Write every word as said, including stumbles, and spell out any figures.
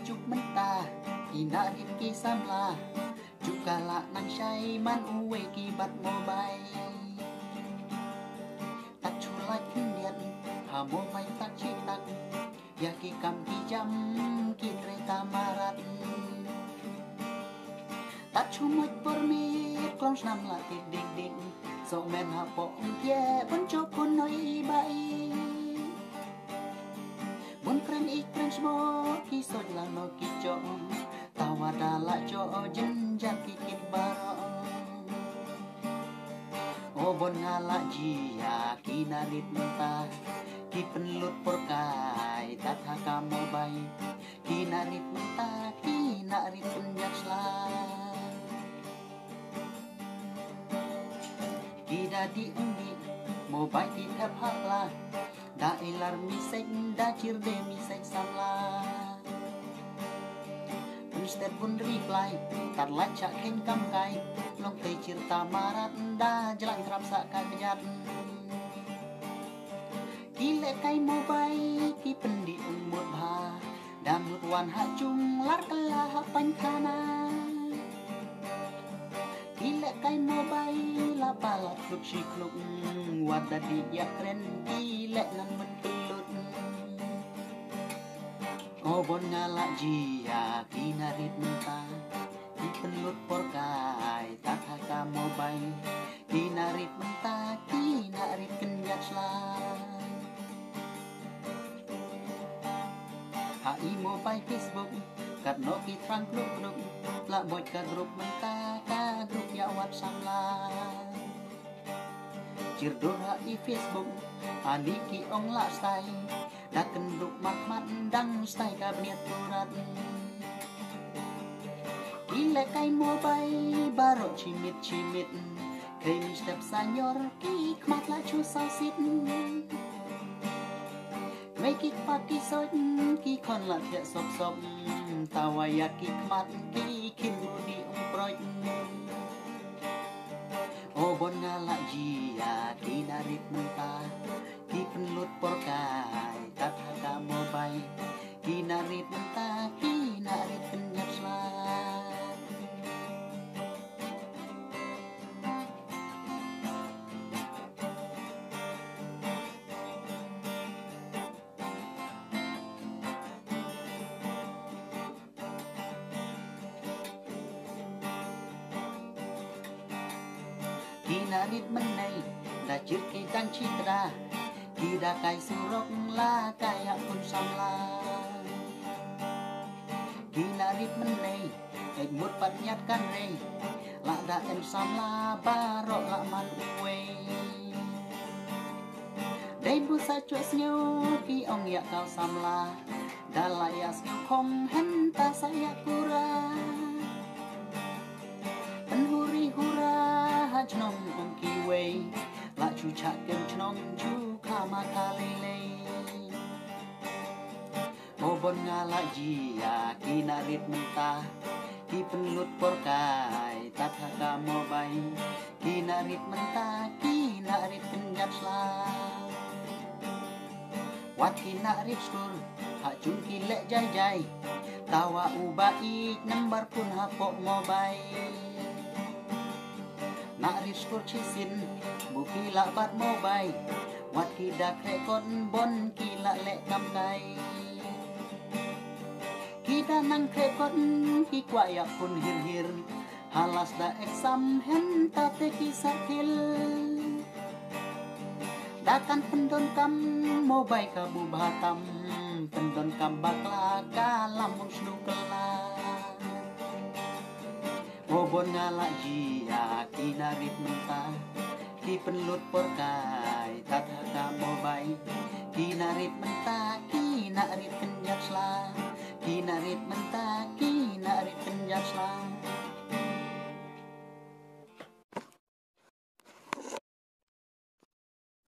Juk mynta ki narit ki samla, juk ka lah nang shai man uwei ki bat mobile. Tat shu lait khyndiat ha mobile, tat shi tak ïa ki kam ki jam ki trei tamarat. Tat shu mut por miet klong snam la ti ding ding. Sok men hapoh ong pie bun jop bun noi i ba i. Bun kren i kren sbo ki sot la no ki jop. Tawa da la jop jynjar ki kit baroh. O bon nga la jia ki narit mynta, ki pynlut por kai tat ha ka mobile. Ki narit mynta, ki narit pynjah sla. Ki da di ong di mobile ki thep ha pla. Da ilar message, da jir de message samla. Pynstep bun reply, tat lait sha kheiñ kam kai. Long tei jir tamarat, da jlang trap sa ka kjat. Ki leh kai mobile, ki pyndi ong mut bha. Da mut wan ha jung lar kylla ha painkhana. Ki leh kai mobile la palat khluk shi khluk. Wat da di ïa kren ki leh nang mynpynlut. O bon nga la jia ki narit mynta, ki pynlut por kai tat ha ka mobile. Ki narit mynta, ki narit kynjat sla. Ha i mobile Facebook, katno ki thrang khluk khluk. La bot ka group mynta, ka group ïa wat samla. Jir dur ha i Facebook, ani ki ong la stai. Da kynduh mat mat dang stai ka bniat turat. Ki leh kai mobile baroh chimit chimit. Kheiñ step senior ki khmat la chu saw sit. Wei ki kpa ki sot ki khon la thiah sop sop. Tawa ïa ki khmat ki khin mudi ong proit. O bon nga la jia ki narit mynta, ki pynlut por kai tat ha ka mobile. Ki narit mynta, ki narit pynjah sla. Ki narit mynne da jir ki dang chitra, ki da kai surok la kai ïa pun samla. Ki narit mynne ek mut pat ñiat kan rei, la da em samla baroh la man uwei. Dei bu sa chuh sngew ki ong ïa ka samla. Da la ïa sngew khong hynta sa ïa kura. Pynhuri hura ha chnong ong kiwei. La chu chah kem chnong chu kha ma ka lei lei. O bon nga la jia ki narit mynta, ki pynlut por kai tat ha ka mobile. Ki narit mynta, ki narit pynjah sla. Wat ki narit skur ha jung ki leh jai jai. Tawa u ba ïeit number phone hapoh mobile. Narit skur shisien bu ki la bat mobile. Wat ki da khreh kot bon ki la leh kam kai. Ki da nang khreh kot ki kwah ïa pun hir hir. Ha last da exam hynta te ki sa khil. Da kan pyndonkam mobile ka bu bha tam. Pyndonkam bakla ka lam ong snu kylla. O bon nga la jia ki narit mynta, ki pynlut por kai tat ha ka mobile. Ki narit mynta, ki narit pynjah sla. Ki narit mynta, ki narit pynjah sla.